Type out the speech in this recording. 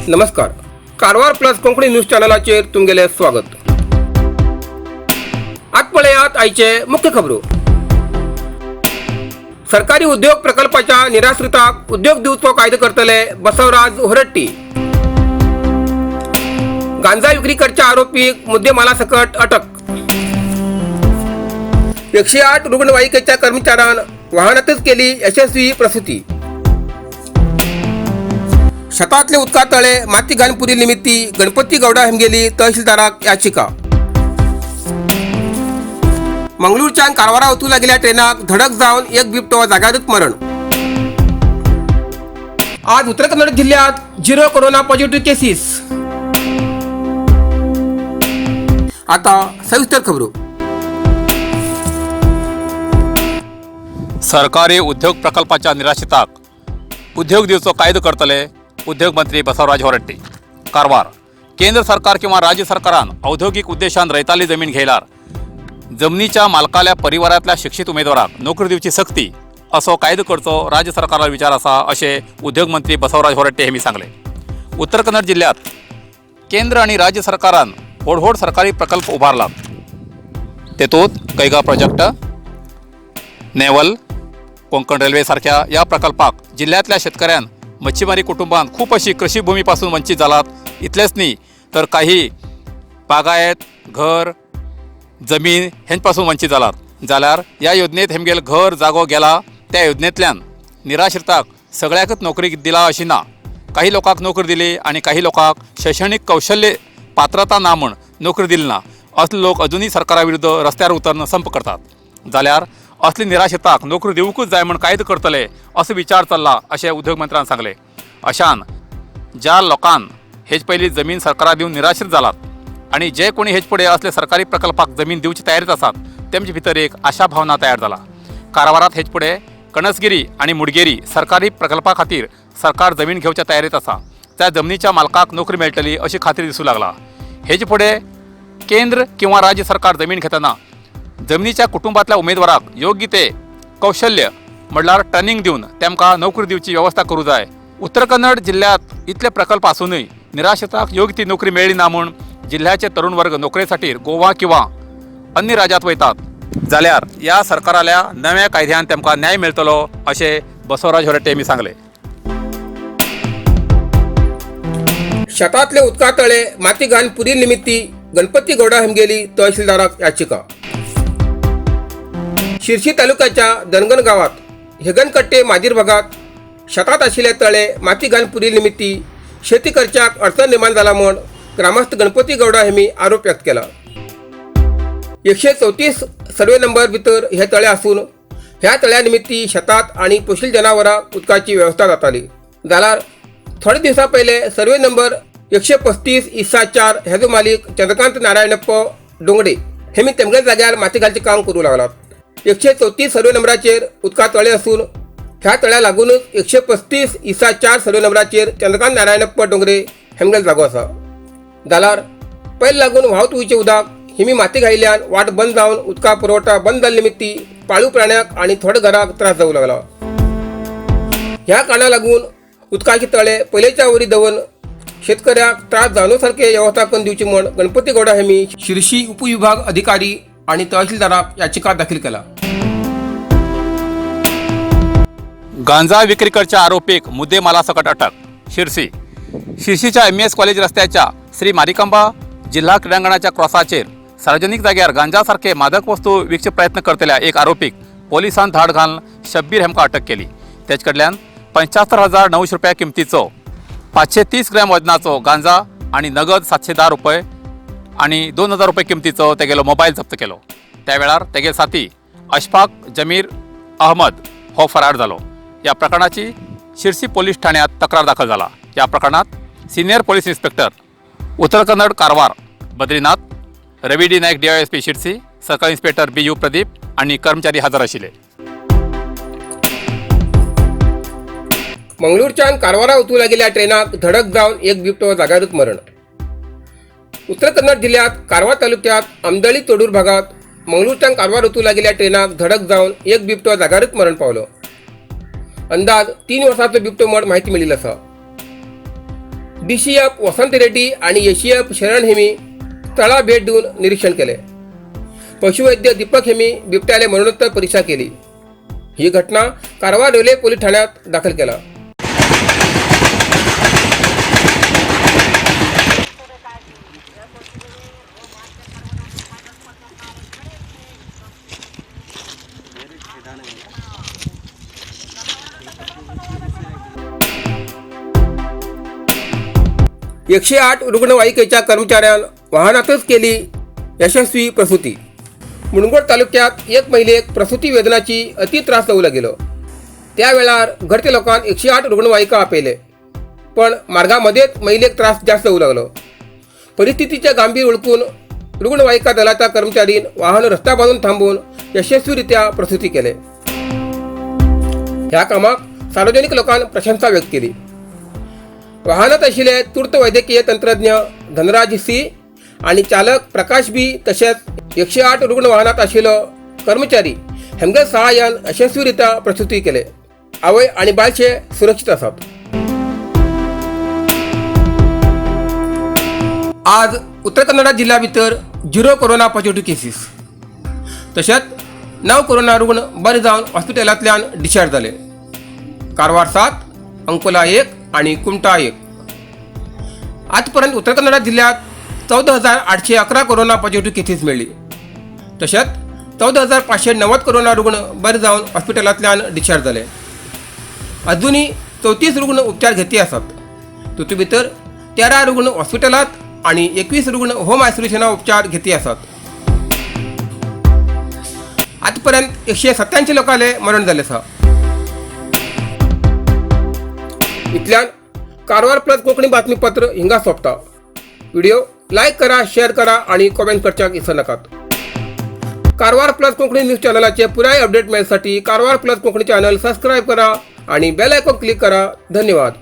नमस्कार, Karwar plus Konkani news चॅनलाचेर तुमगेलें स्वागत. आत पळयात आयचे मुख्य खबरो. सरकारी उद्योग प्रकल्पाच्या निराश्रिताक उद्योग दिवचो कायदो करतले बसवराज होरट्टी. गांजा विक्री करच्या आरोपीक मुद्देमाला सकट अटक. 108 रुग्णवाहिकेच्या कर्मचाऱ्यान वाहनातच केली यशस्वी प्रसूती. शेतातले उदका तळे माती घाण निमित्ती गणपती गौडा हेमगेली तहसीलदाराक याचिका. मंगळूरच्यान कारवारा वचूं लागेल्या ट्रेनाक धडक जावन एक बिबटो जाग्यारच मरण. आज उत्तर कन्नड जिल्ह्यात 0 कोरोना पॉझिटिव्ह केसीस. आता सविस्तर खबरो. सरकारी उद्योग प्रकल्पाच्या निराश्रिताक उद्योग दिवचो कायदो करतले उद्योग मंत्री बसवराज होरट्टी. कारवार. केंद्र सरकार किंवा राज्य सरकारान औद्योगिक उद्देशान रयताली जमीन घेयल्यार जमनीच्या मालकाल्या परिवारांतल्या शिक्षित उमेदवाराक नोकरी दिवची सक्ती असो कायदो करचो राज्य सरकाराचो विचार आसा अशें उद्योग मंत्री बसवराज होरट्टी हेमी सांगलें. उत्तर कन्नड जिल्ह्यात केंद्र आनी राज्य सरकारान व्हड व्हड सरकारी प्रकल्प उबारलात. तेतूंत Kaiga project, naval, Konkan railway सारख्या ह्या प्रकल्पाक जिल्ह्यांतल्या शेतकऱ्यान मच्छीमारी कुटुंबान खूब अशी कृषी भूमी पासून वंचित जालात. इतलेंच न्ही तर काही बागायत, घर, जमीन हेंच पासून वंचित जालात. जाल्यार ह्या योजनेत हेमगेल घर जागो गेला त्या योजनेंतल्यान निराश्रिताक सगळ्याकच नोकरी दिला अशी ना. काही लोकांक नोकरी दिली आनी काही लोकांक शैक्षणीक कौशल्य पात्रता ना म्हूण नोकरी दिली ना. असले लोक अजुनूय सरकारा विरुद्ध रस्त्यार उतरून संप करतात. जाल्यार असले निराश्रिताक नोकरी दिवंकूच जाय म्हूण कायदो करतले असो विचार चल्ला अशें उद्योग मंत्र्यान सांगलें. अशान ज्या लोकान हेज पयलीं जमीन सरकाराक दिवन निराश्रीत जालात आनी जे कोणी हेज फुडें असले सरकारी प्रकल्पाक जमीन दिवचे तयारीत आसात तेमचे भितर एक आशा भावना तयार जाला. कारवारात हेज फुडें कणसगिरी आनी मुडगेरी सरकारी प्रकल्पा खातीर सरकार जमीन घेवच्या तयारीत आसा. त्या जमनीच्या मालकाक नोकरी मेळटली अशी खात्री दिसूं लागला. हेजे फुडें केंद्र किंवा राज्य सरकार जमीन घेतना जमनीच्या कुटुंबांतल्या उमेदवाराक योग्य ते कौशल्य म्हणल्यार ट्रेनिंग दिवन तेमकां नोकरी दिवची वेवस्था करूं जाय. उत्तर कन्नड जिल्ह्यात इतले प्रकल्प आसुनूय निराश्रिताक योग्य ती नोकरी मेळ्ळी ना म्हूण जिल्ह्याचे तरुण वर्ग नोकरेसाठी गोवा किंवा अन्य राज्यात वयतात. जाल्यार ह्या सरकाराल्या नव्या कायद्यान तेमकां न्याय मेळटलो अशें बसवराज होरट्टे यांनी सांगलें. शेतातले उदका तळे माती घाण पुरी निमित्ती गणपती गौडा हेमगेली तहसीलदाराक याचिका. शिर्शी तालुक्याच्या दनगण गावात हेगनकट्टे माजीर भागात शेतात आशिल्ले तळे माती घाण पुरी निमित्ती शेती करच्याक अडचण निर्माण जाला म्हूण ग्रामस्थ गणपती गौडा हेमी आरोप व्यक्त केला. 134 सर्वे नंबर भितर हे तळे आसून ह्या तळ्या निमित्ती शेतात आनी पोशिल जनावरांक उदकाची वेवस्था जाताली. जाल्यार थोडे दिवसां पयले सर्वे नंबर 135 इसा 4 हेजो मालीक चंद्रकांत नारायणप्प डोंगडे हेमी तेमगे जाग्यार माती घालचें काम करूं लागलात. 134 सर्वे नंबराचेर उदका तळे आसून ह्या तळ्या लागूनच 135 इसा 4 सर्वे नंबराचेर चंद्रकांत नारायणप्प डोंगरे हेमगेल जागो आसा. जाल्यार पयल लागून व्हांवत वयचें उदक हिमी माती घायिल्ल्यान वाट बंद जावन उदका पुरवठा बंद जाल्ले निमित्ती पाळीव प्राण्याक आनी थोड्या घराक त्रास जावंक लागला. ह्या कारणाक लागून उदकाचे तळे पयलेच्या वरी दवरून शेतकऱ्याक त्रास जावनो सारखे वेवस्था करून दिवची म्हूण गणपती गौडा हेमी शिर्शी उपविभाग अधिकारी आनी तहसीलदाराक याचिका दाखल केला. गांजा विक्री करच्या आरोपीक मुद्देमालासकट अटक. शिरसी. शिरसीच्या एम एस कॉलेज रस्त्याच्या श्री मारिकांबा जिल्हा क्रीडांगणाच्या क्रॉसाचेर सार्वजनिक जाग्यार गांजा सारखे मादक वस्तू विकचे प्रयत्न करतल्या एक आरोपीक पोलिसान धाड घालून शब्बीर हेमकां अटक केली. तेच कडल्यान 75,900 रुपया किमतीचो 530 ग्रॅम वजनाचो गांजा आनी नगद 710 रुपये आनी 2,000 रुपये किमतीचो तेगेलो मोबायल जप्त केलो. त्या वेळार तेगे साथी अशफाक जमीर अहमद हो फरार जालो. ह्या प्रकरणाची शिरसी पोलीस ठाण्यात तक्रार दाखल जाला. ह्या प्रकरणात senior police inspector Uttar Kannada Karwar Badrinath, Ravi D Naik DYSP Sirsi, circle inspector B U Pradeep आनी कर्मचारी हजर आशिल्ले. मंगळूरच्यान कारवारा वचूं लागिल्ल्या ट्रेनाक धडक जावन एक बिबटो जाग्यारूच मरण. उत्तर कन्नड जिल्ह्यात कारवार तालुक्यात आमदळी तोडूर भागात मंगळूरच्यान कारवार वचूं लागिल्ल्या ट्रेनाक धडक जावन एक बिबटो जाग्यारूच मरण पावलो. अंदाज 3 वर्सांचो बिबटो म्हण म्हायती मेळिल्ली आसा. डीसीएफ वसंत रेड्डी आणि एसीएफ शरण हेमी स्थळा भेट दिवन निरीक्षण केले. पशुवैद्य दीपक हेमी बिबट्याले मरणोत्तर परीक्षा केली. ही घटना कारवार रेल्वे पोलीस ठाण्यात दाखल केला. 108 रुग्णवाहिकेच्या कर्मचाऱ्यान वाहनातच केली यशस्वी प्रसूती. मुणगोड तालुक्यात एक महिलेक प्रसूती वेदनाची अति त्रास जावं लागलो. त्या वेळार घरच्या लोकांक 108 रुग्णवाहिका आपयले, पण मार्गामध्येच महिलेक त्रास जास्त जावं लागलो. परिस्थितीचे गांभीर्य ओळखून रुग्णवाहिका दलाच्या कर्मचारीन वाहन रस्त्या बाजून थांबवून यशस्वीरित्या प्रसूती केले. ह्या कामाक सार्वजनिक लोकांन प्रशंसा व्यक्त केली. वाहनात आशिल्ले तूर्त वैद्यकीय तंत्रज्ञ धनराज सी आणि चालक प्रकाश बी तशेंच 108 रुग्ण वाहनात आशिल्लो कर्मचारी हेमगे सहाय्यान यशस्वीरित्या प्रसूती केले. आवय आणि बाळशे सुरक्षित आसात. आज उत्तर कन्नडा जिल्ह्या भितर 0 कोरोना पॉझिटिव्ह केसीस, तशेंच 9 कोरोना रुग्ण बरे जावन हॉस्पिटलांतल्यान डिस्चार्ज जाले. कारवार 7, अंकोला 1 आणि कुमठा 1. आजपर्यंत उत्तर कन्नडा जिल्ह्यात 14,811 कोरोना पॉझिटिव्ह केसीस मेळ्ळी. तशेंच 14,590 कोरोना रुग्ण बरे जावन हॉस्पिटलांतल्यान डिस्चार्ज जाले. अजुनूय 34 रुग्ण उपचार घेती आसात. तातूंत भितर 13 रुग्ण हॉस्पिटलांत आणि 21 रुग्ण होम आयसोलेशना उपचार घेती आसात. आजपर्यंत 187 लोकांले मरण जालें आसा. इतल्यान कारवार प्लस कोंकणी बातमीपत्र हिंगा सोंपता. व्हिडिओ लायक करा, शेअर करा आणि कॉमेंट करच्याक विसर नाकात. कारवार प्लस कोंकणी न्यूज चॅनलाचे पुराय अपडेट मेळसाठी Karwar plus Konkani channel subscribe करा आणि बेल आयकॉन क्लिक करा. धन्यवाद.